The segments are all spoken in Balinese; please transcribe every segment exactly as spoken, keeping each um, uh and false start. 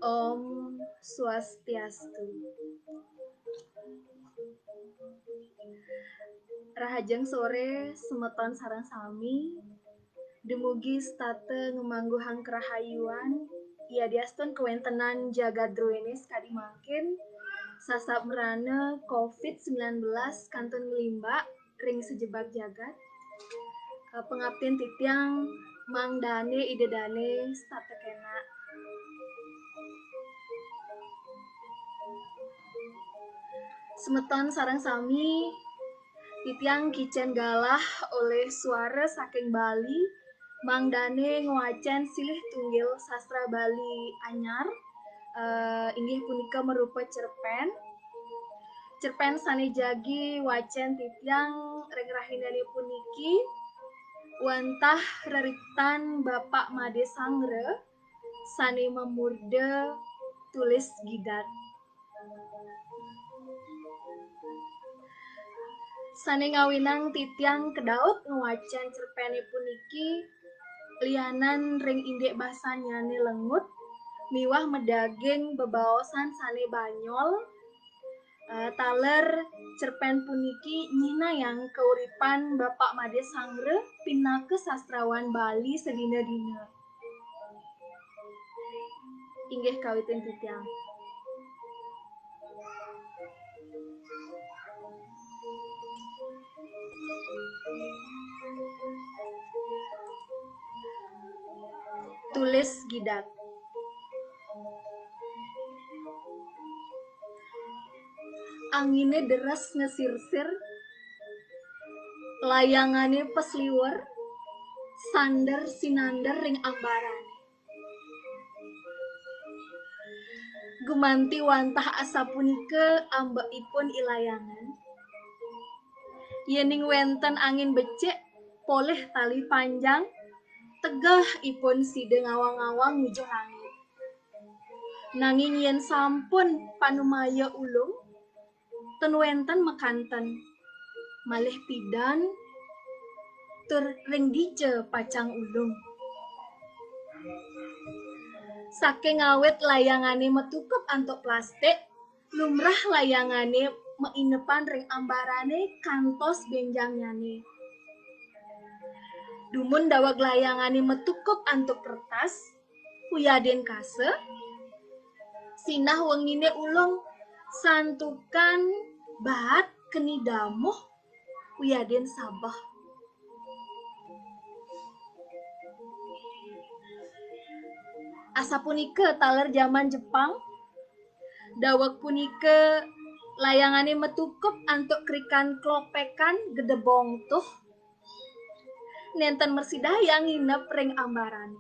Om Swastiastu. Rahajeng sore semeton sareng sami. Dumugi setata ngemangguhang kerahayuan, yadiastun kawentenan jagat druene sakadi mangkin, sasab mrana covid sembilan belas kantun nglimbak ring sajebag jagat. Eh, pangaptin titiang mangdane Ida Dane setata kenak. Semeton sareng sami, titiang kicen galah olih suara saking Bali, mangdane ngwacen silih tunggil sastra Bali anyar, eh, inggih punika marupa cerpen. Cerpen sane jagi wacen titiang ring rahinane puniki wantah reriktan Bapak Made Sangra sane mamurda Tulis Gidat. Sane ngawinang titiang kedaut ngwacen cerpene puniki, lianan ring indik basannyane lengut miwah madaging bebaosan sane banyol, eh, taler cerpen puniki nyinayang kauripan Bapak Made Sangra pinaka sastrawan Bali sadina-dina. Inggih kawitin titiang. Tulis Gidat. Angine deres ngesirsir, layangane pasliwer, sander sinander ring ambarane. Gumanti wantah asapunika ambekipun i layangan. Yening wenten angin becik, polih tali panjang, tegeh ipun sida ngawang-ngawang nuju langit. Nanging yen sampun panumaya ulung, ten wenten makanten, malih pidan tur ring dija pacang ulung. Saking awit layangane matukup antuk plastik, lumrah layangane mainepan ring ambarane kantos benjangnyane. Dumun daweg layangane matukup antuk kertas, wiadin kasa, sinah wengine ulung santukan baat keni damuh wiadin sabeh. Asapunika taler jaman Jepang, daweg punika layangane matukup antuk krikan klopekan gedebong tuh. Nenten mrasidayang nginep ring ambarane.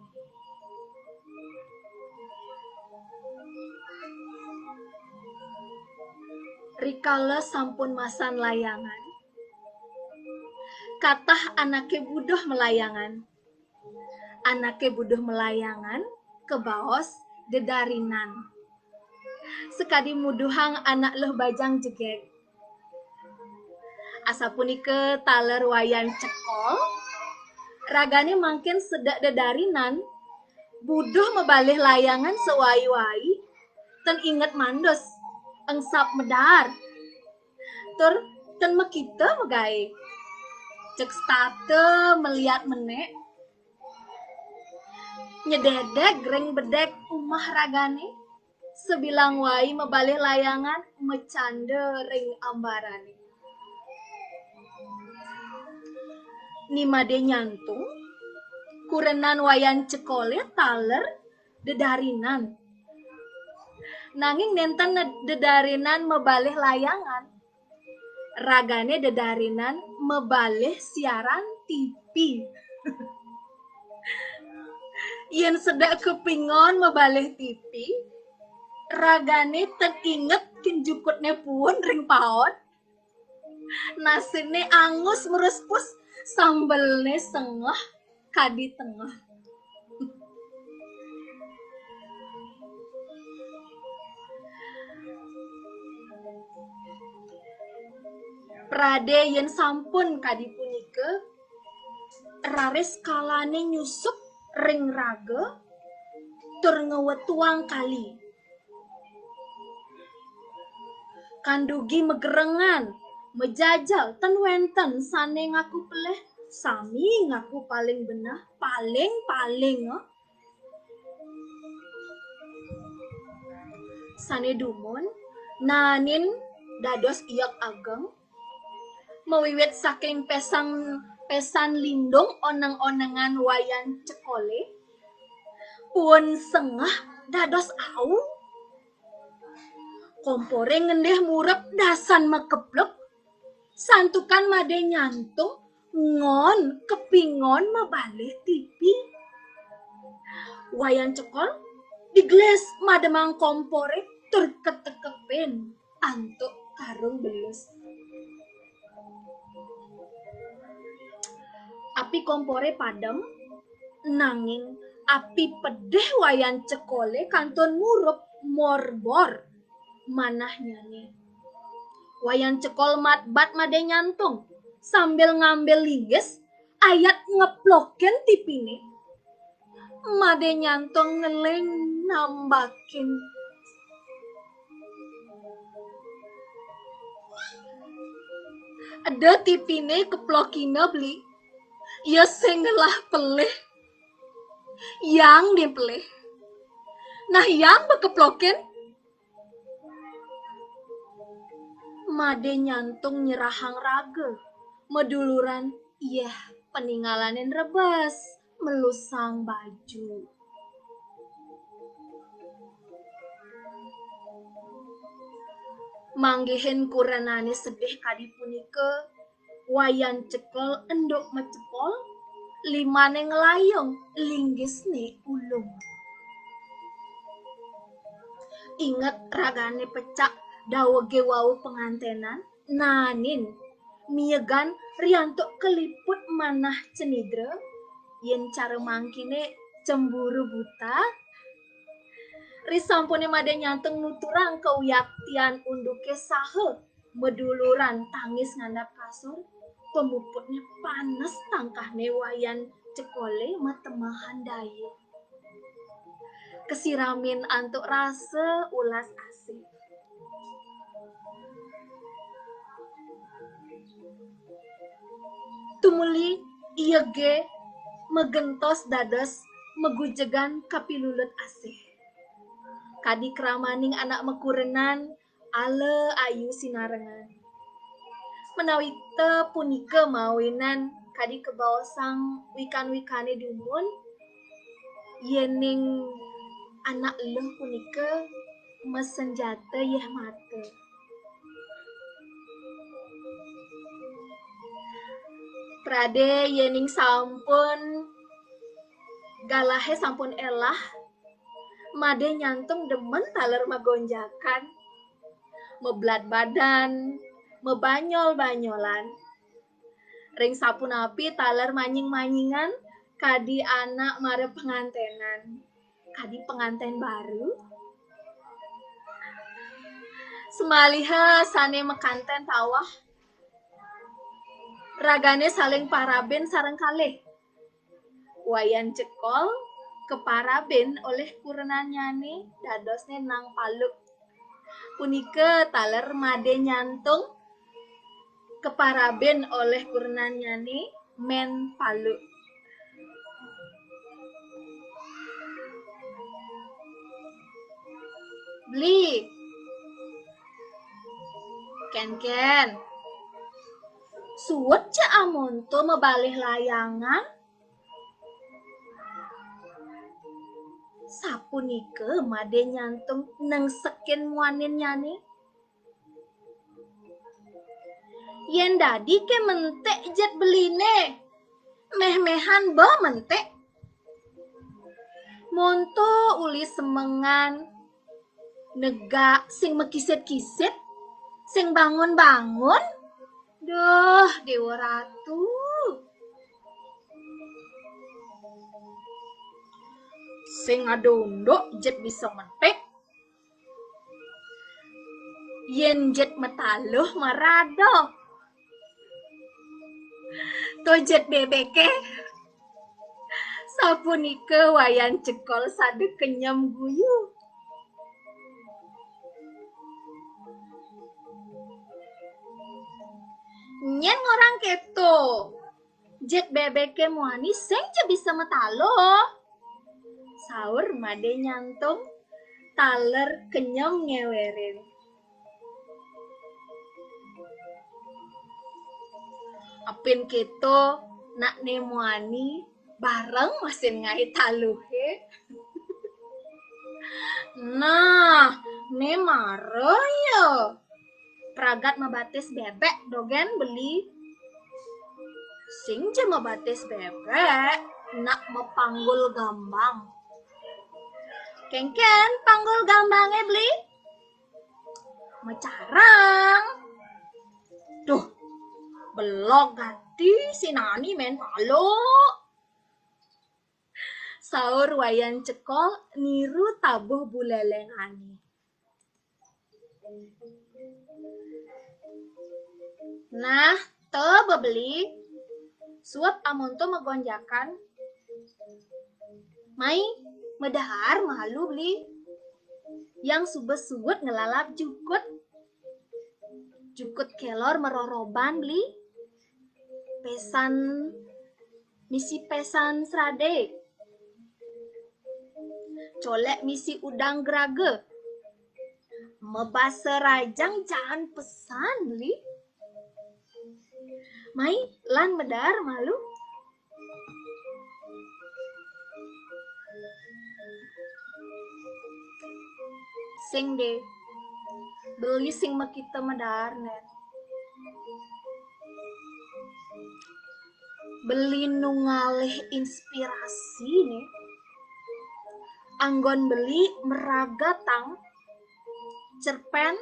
Rikala sampun masan layangan, katah anake buduh malayangan. Anake buduh malayangan kabaos dedarinan. Sakadi muduhang anak luh bajang jegeg. Asapunika taler Wayan Cekol, ragane mangkin sedek dedarinan, buduh mabalih layangan sawai-wai, ten inget mandus, engsap medaar, tur ten makita magae. Cek setata maliat menek, nyededeg ring bedek umah ragane, sabilang wai mabalih layangan macanda ring ambarane. Ni made nyantung, kurenan Wayan Cekole taler dedarinan. Nanging nenten dedarinan mabalih layangan. Ragane dedarinan mabalih siaran T V. Yen sedek kepingon mabalih T V, ragane ten inget ken jukutne puun ring paon. Nasine angus mruspus, sambelne sengeh kadi tengeh. Prade yen sampun kadi punika, raris kalane nyusup ring raga tur ngwetuang kali. Kandugi magerengan, majajal, ten wenten sane ngaku pelih, sami ngaku paling beneh, paling-paling, eh. Sane dumun, naenin dados iyek ageng, mawiwit saking pesan, pesan lindung oneng-onengan Wayan Cekole, puun sengeh dados awu. Kompore ngendih murep dasan makeplek, santukan Made Nyantung ngon kepingon mabalih tipi. Wayan Cekol digles mademang kompore tur ketekepin antuk karung belus. Api kompore padem, nanging api pedih Wayan Cekole kantun murep morbor manahnyane. Wayan Cekol matbat Made Nyantung sambil ngambil linggis, ayat ngeplokin tipine. Made Nyantung ngeling nambakin. Eda tipine keplokina, Beli. Ia sing ngelah pelih. Yang ne pelih. Nah, yang ba keplokin. Made Nyantung nyerahang raga, maduluran, iyeh, paningalanin rebes, melusang baju. Manggihin kurenane sedih kadi punika, Wayan Cekol enduk macepol, limane nglayung, linggisne ulung. Inget ragane pecak dawege wau pangantenan, naenin miegan riantuk kaliput manah cenidra, yen cara mangkine cemburu buta. Risampune Made Nyantung nuturang kawiyaktian unduke saha maduluran tangis ngandap kasur, pamuputne panes tangkahne Wayan Cekole matemahan daya. Kasiramin antuk rasa ulas asih. Tumuli iyege magentos dados magujegan kapilulut asih. Kadi kramaning anak makurenan, ala ayu sinarengan. Menawita punika mawinan kadi kabaosang wikan-wikane dumun, yening anak eluh punika masenjata yeh mata. Prade yening sampun galahe sampun elah, Made Nyantung demen taler magonjakan, mabladbadan, mabanyol-banyolan. Ring sapunapi taler manying-manyingan kadi anak mara pangantenan, kadi panganten baru. Samaliha sane makanten tawah, ragane saling parabin sareng kalih. Wayan Cekol kaparabin olih kurenannyane dadosne Nang Paluk. Punika taler Made Nyantung kaparabin olih kurenannyane Men Paluk. Beli. Ken-ken. Suud cek amonto mabalih layangan. Sapunika Made Nyantung nengsekin muaninnyane. Yen dadi ke mentik jet beline, meh-mehan ba mentik. Monto uli semengan, negak sing makisit-kisit, sing bangun-bangun. Duh, Dewa Ratu. Sing ada unduk jet bisa mentik. Yen jet mataluh marada. To jet bebeke. Sapunika Wayan Cekol sada kenyem guyu. Nyén ngorang kéto. Jit bébéké muani sing ja bisa mataluh. Saur Madé Nyantung taler kenyem ngéwérin. Apin kéto, nak né muani bareng masin ngaé taluhé. Nah, né mara ya. Pragat mabatis bébék dogén beli. Sing ja mabatis bébék, nak mapanggul gambang. Kénkén panggul gambangé beli? Macarang. Duh, belog gati si nani main malu. Saur Wayan Cekol niru tabuh buléléngané. Nah, to bebeli, suep amonto magonjakan. Mai, madahar malu beli. Yang suba suut ngelalap jukut. Jukut kelor meroroban beli. Pesan, misi pesan serade. Colek misi udang geraga. Mabasa rajang jaan pesan beli. Mai, lan madahar malu. Sing deh, beli sing makita madahar né. Beli nu ngalih inspirasi né. Anggon beli maraga tang cerpén,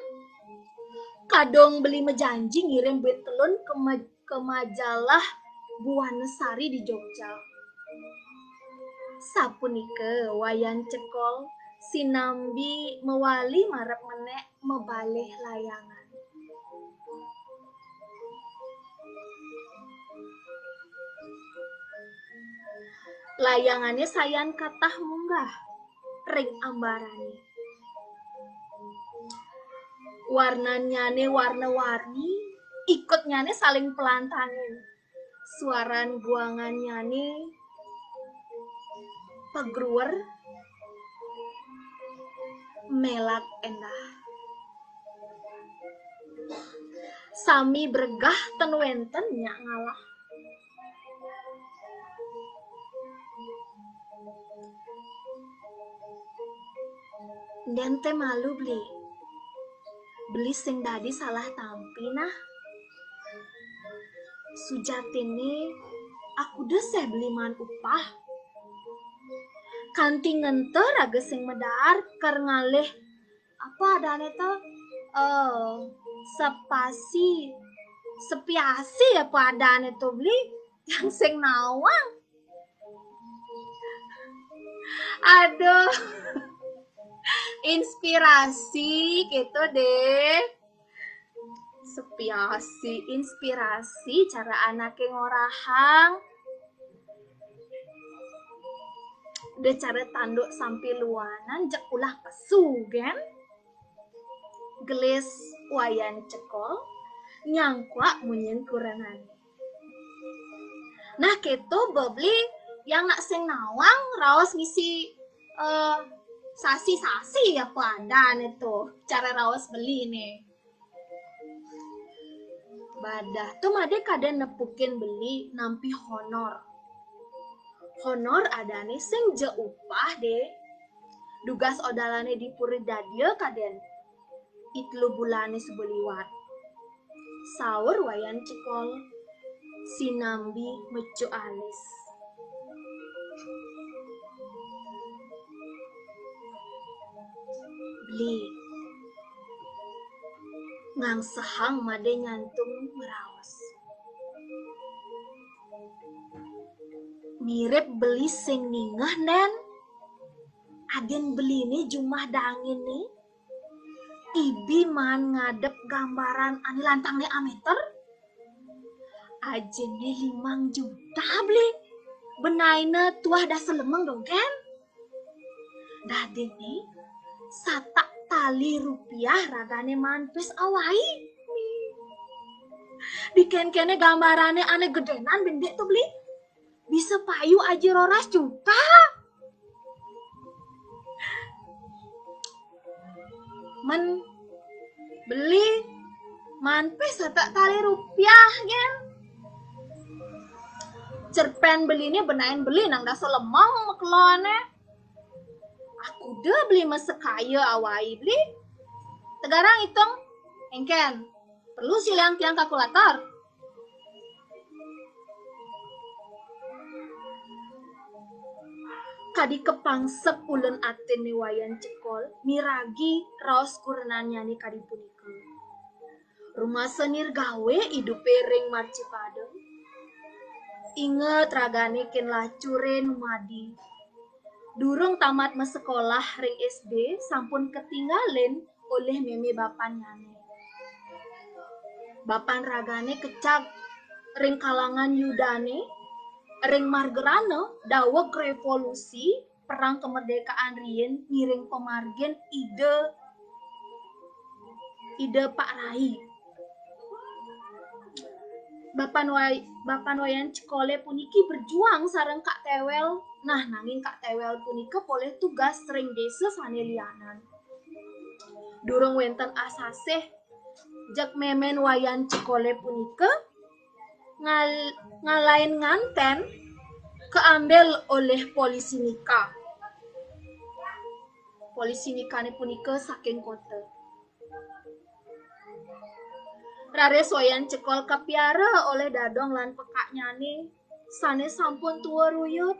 kadung beli majanji ngirim buin telun ka ma-, ka majalah Buana Sari di Jogja. Sapunika Wayan Cekol sinambi mawali marep menék mabalih layangan. Layangané sayan katah munggah ring ambarané. Warnannyané warna-warni, ikutnyané saling pelantangin. Suaran guangannyané pagruer mélat éndah. Sami bregah ten wénten nyak ngalah. Ndén té malu beli. Beli sing dadi salah tampi nah. Sujatiné akuda séh beli maan upah. Kanti ngenta raga sing madaar kar ngalih apa adané to? Eh, sepasi, sepiasi apa adané to beli yang sing nawang. Aduh. Inspirasi gitu deh. Sepiasi, inspirasi cara anaké ngorahang. Deh cara tanduk sampi luanan jek ulah pesu, gen? Gelis Wayan Cekol, nyangkuak munyin kurenané. Nah, kéto bebli yang nak sing nawang raos ngisi, eh, sasi-sasi apa adané to, cara raos beli né. Badah to madé kadén nepukin beli nampi honor. Honor adané sing ja upah deh. Dugas odalané di puri dadia kadén. I telu bulané suba liwat. Saur Wayan Cekol, sinambi mejuk alis. Beli. Ngangsehang madé nyantung meraos. Mirip beli sing ningeh, Ndén. Adin beliné jumah dangin né. Ibi maan ngadep gambaran ané lantangné améter. Ajinné limang juta beli. Benaina tuah dasa lemeng dogén. Dadiné satak tali rupiah ragané maan pis awai. Di kénkéné gambaran ané gedénan bendé to beli. Bisa payu aji roras juta. Men beli manpih satak tali rupiah gén. Cerpén beliné benain beli nang dasa lemeng makeloané. Aku deh beli masekaya awai beli. Tegarang itung, éngkén. Perlu siliang tiang kalkulator. Kadi kapangsep ulun atinné Wayan Cekol miragi raos kurenannyané kadi punika. Rumasa nirgawé idupé ring marcipada. Inget ragané kén lacuré numadi. Durung tamat masekolah ring S D sampun katinggalin olih mémé bapannyané. Bapan ragané kecap ring kalangan Yudané, ring margerana daweg revolusi perang kemerdekaan riin ngiring pamargin Ida Ida Pak Rai. Bapan Way-, Bapan Wayan Cekolé puniki berjuang sareng Kak Tewel. Nah, nanging Kak Tewel punika polih tugas ring désa sané lianan. Durung wénten asasih, jeg mémén Wayan Cekolé punika ngal-, ngalahin ngantén kaambil olih polisi Nika. Polisi Nikané punika saking kota. Raris Wayan Cekol kapiara olih dadong lan pekaknyané sané sampun tua ruyut,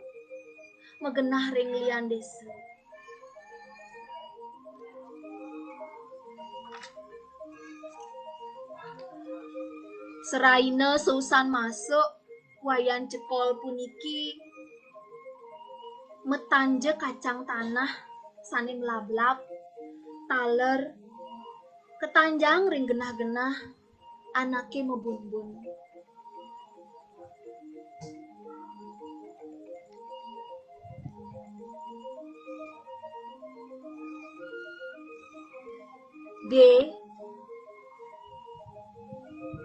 magenah ring lian désa. Seraina sausan masuk, Wayan Cekol puniki matanja kacang tanah sané mlablab, taler, katanjang ring genah-genah anaké mabunbun. Dé,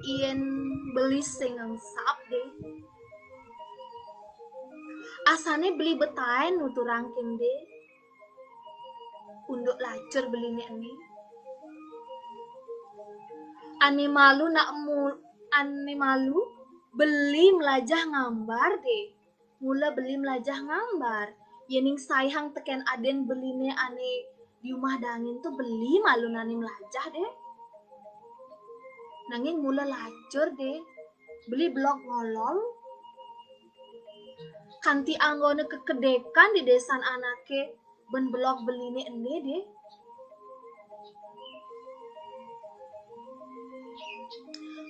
yén beli sing ngengsap, Dé. Asané beli betaén nuturang kén Dé. Unduk lacur beliné ené. Ané malu nak mu-, ané malu beli melajah ngambar, Dé. Mula beli melajah ngambar. Yéning saihang tekén adin beliné ané di umah dangin to beli malu nané melajah, Dé. Nanging mula lacur, Dé. Beli belog ngolol. Kanti anggona kekedékan di désan anaké, ben belog beliné ené, Dé.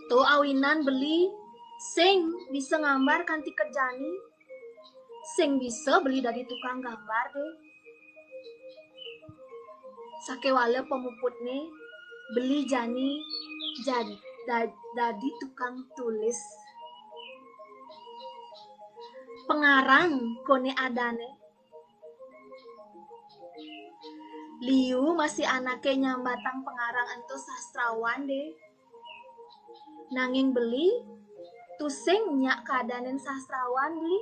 To awinan beli sing bisa ngambar kanti kerjané, sing bisa beli dadi tukang gambar, Dé. Sakéwala pamuputné, beli jani jad-, da-, dadi tukang tulis. Pengarang koné adané. Liu masih anaké nyambatang pengarang ento sastrawan, Dé. Nanging beli, tusing nyak kaadanin sastrawan, beli.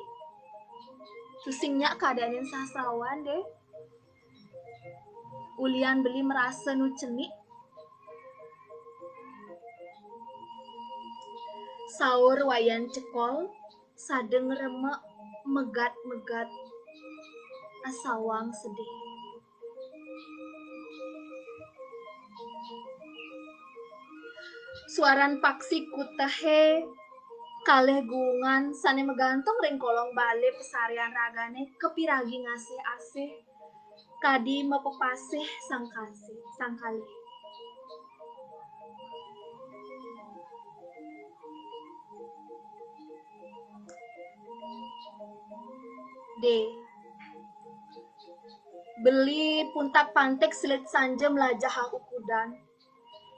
Tusing nyak kaadanin sastrawan, Dé. Ulian beli merasa nu cenik. Saur Wayan Cekol, sada ngremek megat-megat asawang sedih. Suaran paksi kutehé kalih guungan sané magantung ring kolong balé pasarian ragané kapiragi ngasih-asih kadi mapepasih sang kasih, sang kalih. Dé. Beli puntak pantik selit sanja melajahang ukudan.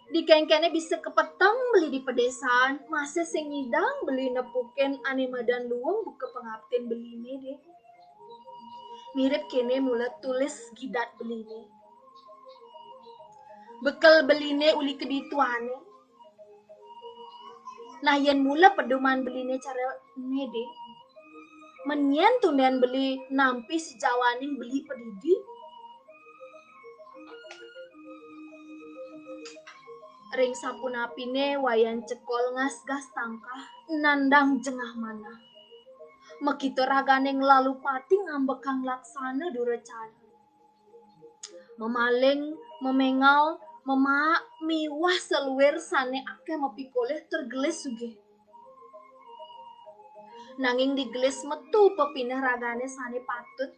Di kéngkéné bisa kapeteng beli di pedésaan, masih sing ngidang beli nepukin ané madan luung buka pangaptin beliné, Dé. Mirip kéné mula tulis gidat beliné. Bekel beliné uli kedituané. Nah, yén mula pedoman beliné cara nédé, mén yén tundén beli nampi sajawaning beli padidi. Ring sapunapiné Wayan Cekol ngasgas tangkah, nandang jengah manah. Makita ragané nglalu pati ngambekang laksana duracana. Mamaling, maméngal, mamaak miwah saluir sané akéh mapikolih tur gelis sugih. Nanging digelis metu pepineh ragané sané patut.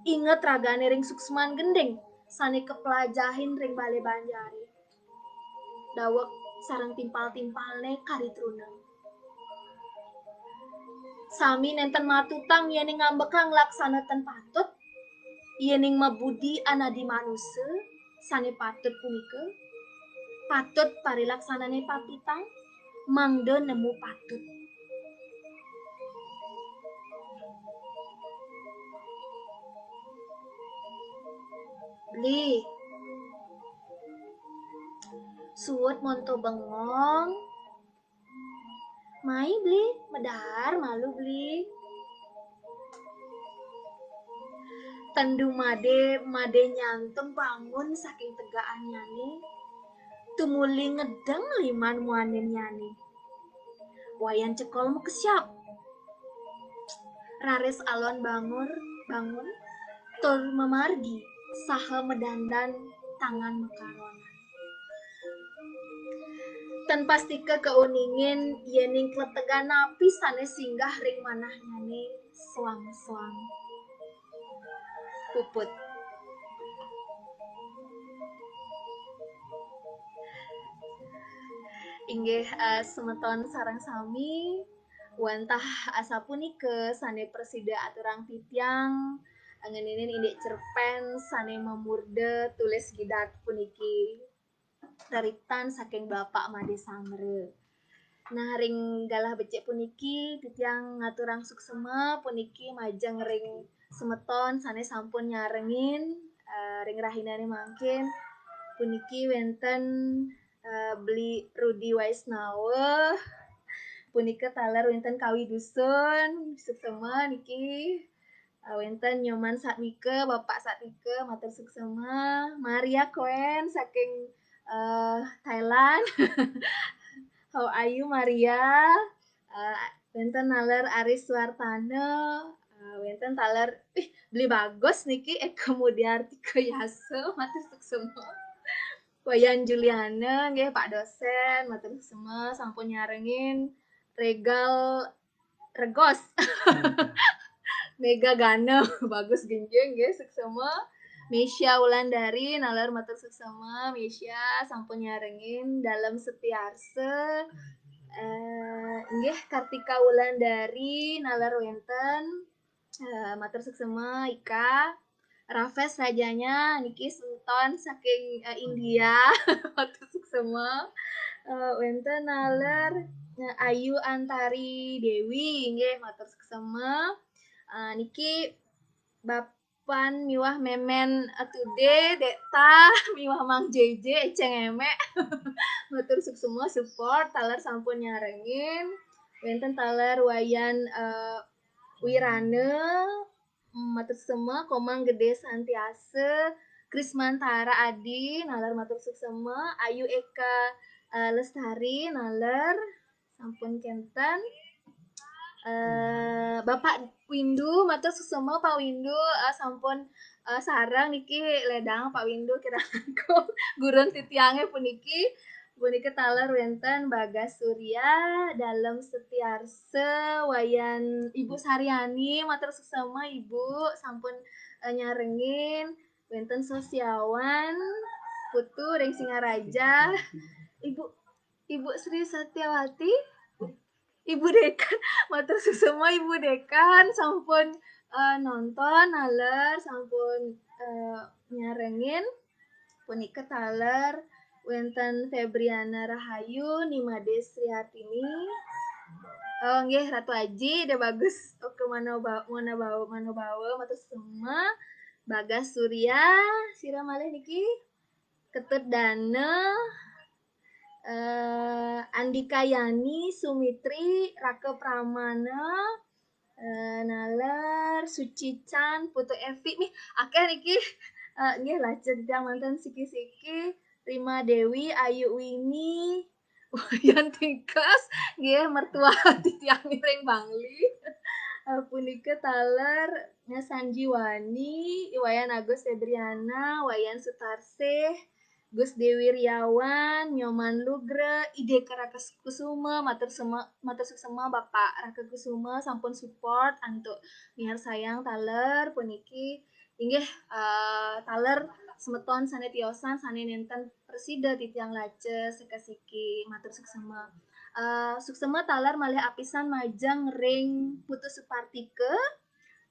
Inget ragané ring suksman gending sané kaplajahin ring balé banjaré. Daweg sareng timpal-timpalné kari truna. Sami nénten matutang yéning ngambekang laksana ten patut, yéning mabudi anadi manusa sané patut punika, patut parilaksanané patutang, mangda nemu patut. Beli. Suud monto bengong. Mai, Beli, medar malu, Beli. Ten dumadé, madé nyanteng bangun saking tegakannyané. Tumuli ngedeng liman muaninnyané. Wayan Cekol makesyap. Raris alon bangun, bangun, tur mamargi saha madandan tangan makaronan. Tan pastika kauningin yéning kletegan napi sané singgah ring manahnyané soang-soang. Puput. Inggih, eh, semeton sareng sami, wantah asapunika sané prasida aturang titiang, ngeninin indik cerpén sané mamurda Tulis Gidat puniki. Reriptan saking Bapak Madé Samra. Nah, ring galah becik puniki, titiang ngaturang suksema puniki majeng ring semeton sané sampun nyarengin, eh, ring rahinané mangkin. Puniki wénten, eh, Beli Rudi Waisnawa. Punika taler wénten Kawi Dusun, suksema niki. Eh, wénten Nyoman Satmika, Bapak Satmika, matur suksema. Maria Kuen saking, eh, Thailand. How are you, Maria? Eh, wénten taler Aris Suartana, eh, wénten taler, ih, Beli Bagus niki, Eka Mudiartika Yasa, matur suksema. Wayan Juliana, nggih, Pak Dosen, matur suksema, sampun nyarengin. Regal Regos. Mega Gana, Bagus Genjing, nggih, suksema. Mesya Wulandari, naler matur suksema. Mesya sampun nyarengin. Dalem Setiarsa. Eh, nggih, Kartika Wulandari, naler wénten. Eh, matur suksema, Ika. Rafes Rajanya niki semeton saking, eh, India. Matur suksema. Eh, wénten naler, eh, Ayu Antari Dewi, nggih, matur suksema. Eh, niki Bapan miwah Memen, eh, Tude, Dekta miwah Mang J J, Eceng Emek. Matur suksema support, taler sampun nyarengin. Wénten taler Wayan, eh, Wirana, matur suksema, Komang Gede Santiasa, Krismantara Adi, naler matur suksema, Ayu Eka, eh, Lestari, naler sampun kénten. Eh, Bapak Windu, matur suksema, Pak Windu, eh, sampun, eh, sareng niki ledang Pak Windu kirang langkung gurun titiangé puniki. Punika taler wénten Bagas Surya, Dalem Setiarsa, Wayan Ibu Saryani, matur suksema Ibu, sampun, eh, nyarengin, wénten Sosiawan, Putu ring Singaraja, Ibu, Ibu Sri Satyawati, Ibu Dekan, matur suksema Ibu Dekan, sampun, eh, nonton, naler, sampun, eh, nyarengin. Punika taler wénten Febriana Rahayu, Nimade Sriatini. Oh, nggih, Ratu Aji, Ida Bagus, Oka Mano Ba-, Mona Bawa, Mano Bawa, matur suksema. Bagas Surya, sira malih niki? Ketut Dana, eh, Andika Yani, Sumitri, Raka Pramana, eh, Naler, Suci Chan, Putu Evi. Nih, akeh niki. Eh, nggih, lajeng titiang manten siki-siki. Rima Dewi, Ayu Wini, Wayan Tingkas, nggih, mertua titiang ring Bangli. Eh, punika taler Sanjiwani, Wayan Agus Febriana, Wayan Sutarsih, Gus Dewi Riawan, Nyoman Lugra, Ide Karaka Kusuma, matur sema, matur suksema Bapak Raka Kusuma sampun support antuk miarsayang taler puniki. Inggih, eh, taler semeton sane tiosan sane nenten prasida titiang lajeng siki-siki, matur suksema. Eh, suksema taler malih apisan majeng ring Putu Supartika,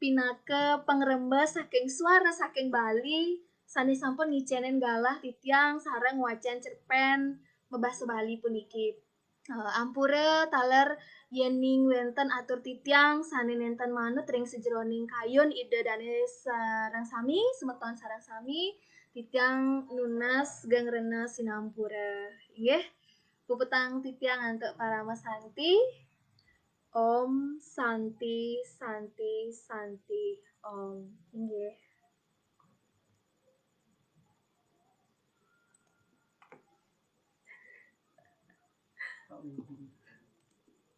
pinaka pangrembes saking Suara saking Bali, sane sampun ngicenin galah titiang sareng ngwacen cerpen mabasa Bali puniki. Eh, ampura taler yening wenten atur titiang sane nenten manut ring sajeroning kayun Ida dane sareng sami, semeton sareng sami, titiang nunas geng rena sinampura. Inggih, puputang titiang antuk parama santi. Om Santi, Santi, Santi, Om. Inggih.